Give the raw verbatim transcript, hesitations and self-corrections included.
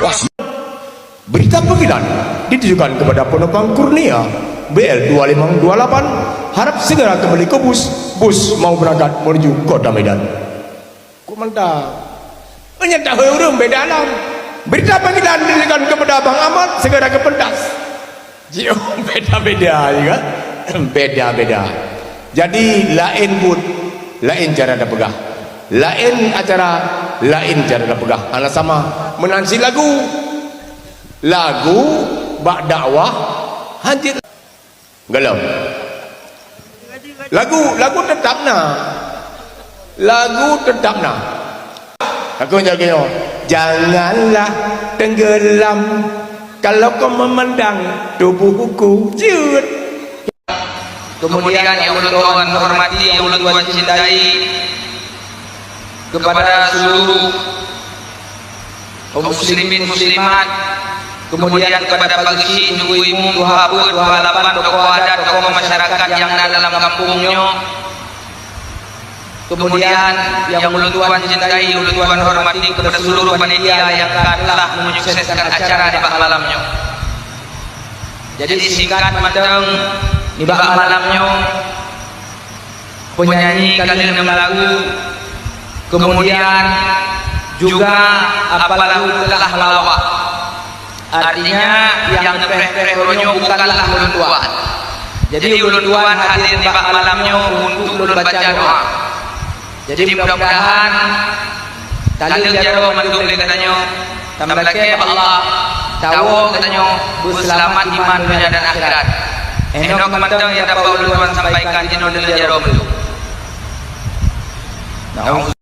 Wah, berita panggilan ditujukan kepada penumpang Kurnia B L dua lima dua lapan, harap segera kembali ke bus. Bus mau berangkat menuju Kota Medan. Ku mantap. Meunyan tahu ureuëng beda alam. Berita panggilan ditujukan kepada Abang Ahmad, segera ke pentas. Jih, beda-beda juga. Beda-beda. Jadi, laén buet, laén cara tapeugah. Laén acara, laén cara tapeugah. Hana sama. Meunan cit lagu. Lagu bak dakwah, hanjeuet. Golom. Lagu, lagu tetap na. Lagu tetap na. Aku jaga nyoe. Janganlah tenggelam kalau kau memandang tubuhku. Jeuet. Kemudian yang ulôn tuan hormati, yang ulôn tuan cintai, kepada seluruh kaum muslimin muslimat, kemudian kepada Pak Geuchik, Teungku Imum, Tuha Peuet, Tuha Lapan, tokoh adat, tokoh masyarakat nyang na dalam kampung nyoe. Kemudian yang ulôn tuan cintai, ulôn tuan hormati kepada seluruh panitia yang ka telah menyukseskan acara nibak malam nyoe. Jadi singkat mantong nibak malam nyoe, penyanyi ka lheueh neulagu, kemudian juga apa lagu telah meulawak. Artinya, nyang neupreh-preh uroe nyoe bukanlah ulôn tuan. Jadi, ulôn tuan hadir nibak malam nyoe untuk ulôn baca doa. Jadi, mudah-mudahan taleueng jaroe mandum lé geutanyoe, tameulakée bak Allah, tawoe geutanyoe beuseulamat iman donya dan akhirat. Inoe keumantong nyang dapat ulôn tuan sampaikan jinoe taleueng jaroe mandum. Nah,